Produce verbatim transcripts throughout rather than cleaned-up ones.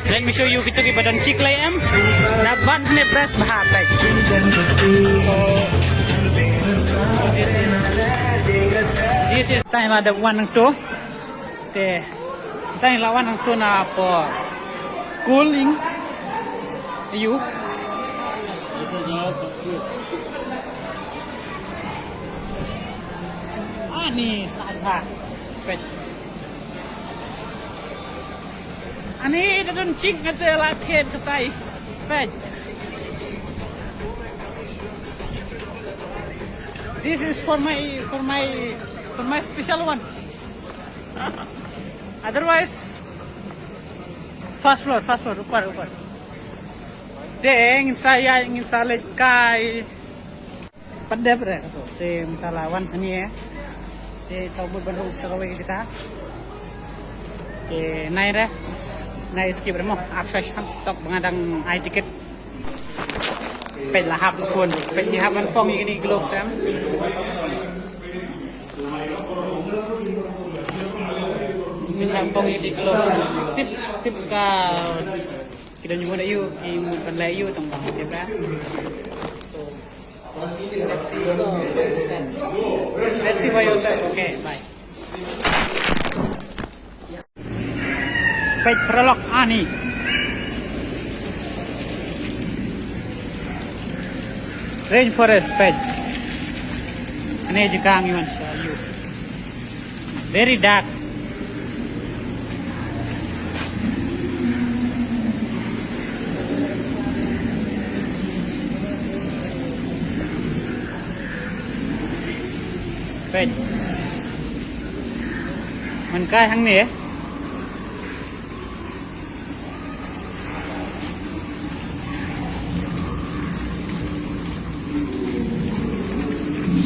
Let me show you kito kiba don cheek lei em. Na ban ne best bha peit. So, this is, this is time ada wan nang to. Te, time la wan nang to na po cooling. Ayu. Ani, sa ha. Peit. Ani, da don cheek nga te la thied katai. Peit. This is for my, for my, for my special one. Otherwise, first floor, first floor, upar, upar. Te, ngin sa ïaid, ngin sa leit kai. Pat dep re. Te mynta la wan hangne. Te sa mut ban rung sa kawei kita. Te nai re. Nai skip re mo. Ap sa sham tok ba nga dang ai tiket. Peit la hap phone. Peit ni hap ban phong ïa kine gloves em. Peit hap phong ïa kine gloves. Tip, tip ka. Ki don jingmut ïa u, ki mut ban leh ïa u tang ba tip re. Let's see for yourself. Okay, bye. Peit paralok ani. Rainforest peit. Ani jaka ngi wan sa ïa u. Very dark. Peit. Man kai hangne.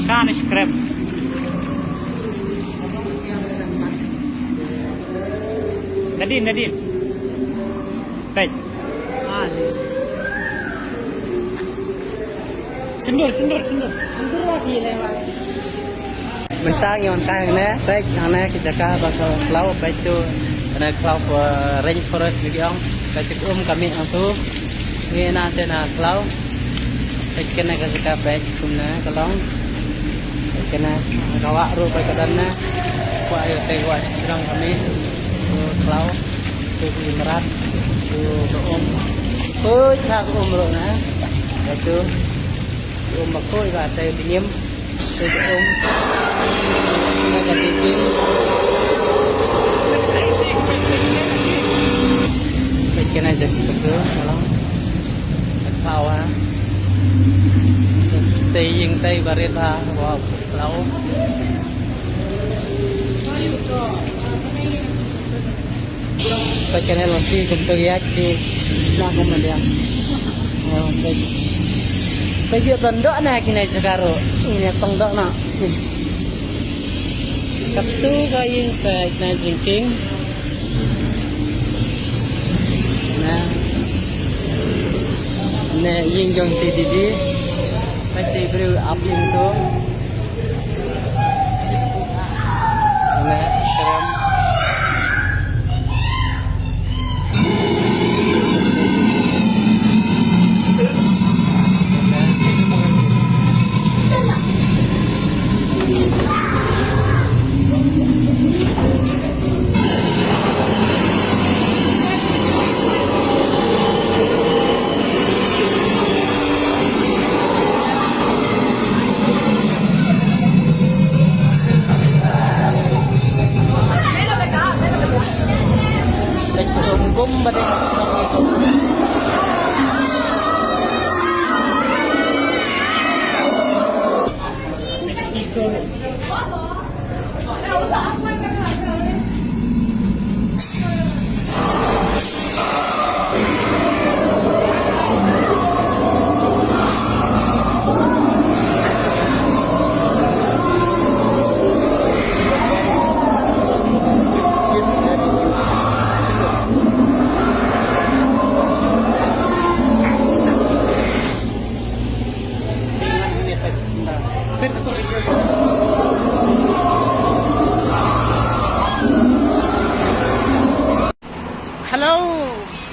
Shan scrap. Nadin, nadin. Peit. Ah, ni. Sindur, sindur, sindur. Sindur lagi lewat. Mynta ngi wan kai hangne, peit hangne ki jaka ba ka khlaw, peit tu, hangne khlaw, eh, rainforest ki ong, peit tu um ka mih hangtu, ngi na te na khlaw, peit kane ka jaka peit kumne ka long, peit kane ka wah ruh peit ka don ne, kwah ïa te wah jrong ka mih, tu khlaw, tu ki mrad, tu ka um, peit ha ka um ruh ne, peit tu. Ka um ba khoi ba te biniam. Te ka um. Ka ka titin. Peit kane jaka tu, ka long. Ka khlaw ha. Te ïing te barit ha. Wow, khlaw. Peit kane lynti kumto ïa ki na kumne ïa. Peit ïa tang doh na kine jaka ruh. Ine tang doh na. Katto ka ïing peit na jingkieng. Na. Ne ïing jong ti didi. Peit te briew ap ïing to.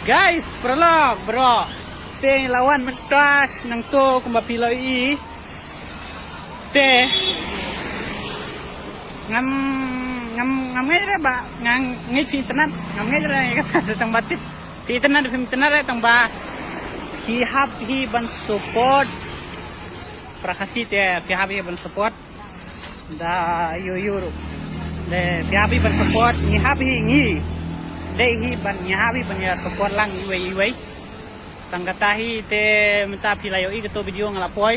Guys, paralok, bro. Te la wan mynta nangto kumba phi la ïohi. Te ngam ngam ngam ngeit re ba ngam ngeit phi internet, ngam ngeit re ka tang ba tip. Phi internet, phi internet re tang ba phi hap hi ban support. Para Khasi te phi hap hi ban support. Da yu yu ru. De phi hap hi ban support, ngi hap hi ngi. De hi ban ngi hap hi ban ïa support lang iwei iwei. Tang kata hi te mynta phi la ïohi kato video nga la poi.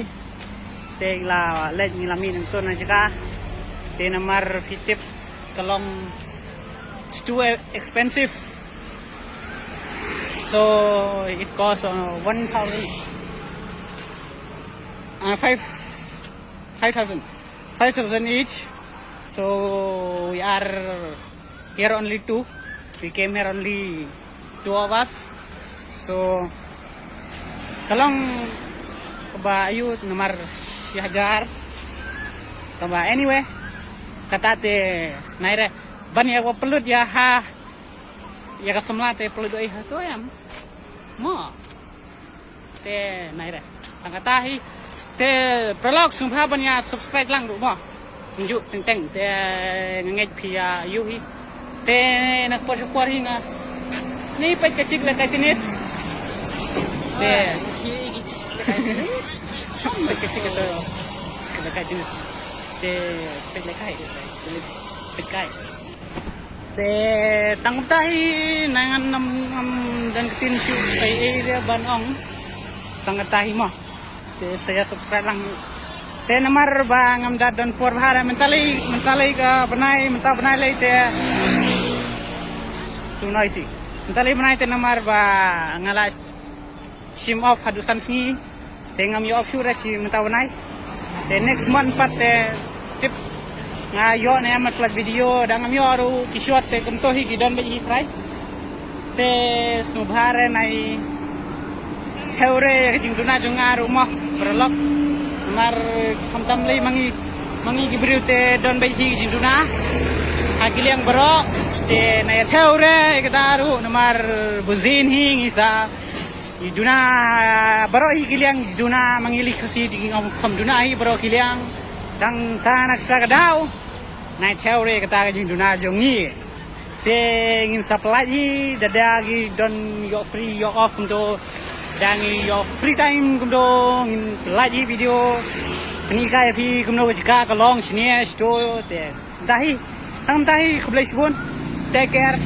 Te la leit ngi la mih nangto na jaka. Te namar phi tip ka long, it's too e- expensive. So it costs uh, one thousand, uh, five, five thousand, five thousand each. So we are here only two. We came here only two of us. So ka long kaba ïoh namar shi hajar. Kaba anyway, kata te nai re ban ïa wa pynlut ïa ha ïa ka samla te pynlut ïa ha to em. Mo. Te nai re. Tang kata hi. Te paralok sngewbha ban ïa subscribe lang ruh mo. Njuk teng teng te nga ngeit phi ïa ïohi. Te na por sha por hi nga. Ni peit ka chik lehkai tennis. Te peit ka chik ka lehkai tennis. Te peit lehkai tennis. Peit kai. Te tang kata hi ngan ym ym don ktien shuh ei ei re ban ong. Tang kata hi mo. Te sa ïa subscribe lang. Te namar ba ngam da don por bha re mynta lei mynta lei ka bnai mynta bnai lei te. Too noisy. Mynta lei bnai te namar ba nga la shim off haduh san sngi. Te ngam ïoh off shuh re shi mynta bnai. Te next month pat te tip nga ïoh ne em upload video da ngam ïoh ruh ki shot te kumto hi ki don beit hi trai. Te sngewbha re nai thew re ïa ka jingduna jong nga ruh mo paralok. Namar khamtam lei ma ngi ma ngi ki briew te don beit hi ka jingduna ha ki liang baroh. Te nai thew re ïa kata ruh namar bun sien hi ngi sa Ngi duna baroh hi ki liang, ngi duna ma ngi lei Khasi, ngi ong kham duna hi baroh ki liang. Tang ta na kata ka daw nai thew re kata ka jingduna jong ngi. Te ngin sa pynlait hi da da ngi don ïoh free ïoh off kumto. Da ngi ïoh free time kumto ngin pynlait hi video. Pynhikai ïa phi kumno ka jaka ka long shane shito te. Mynta hi, tang mynta hi, khublei shibun. Take care.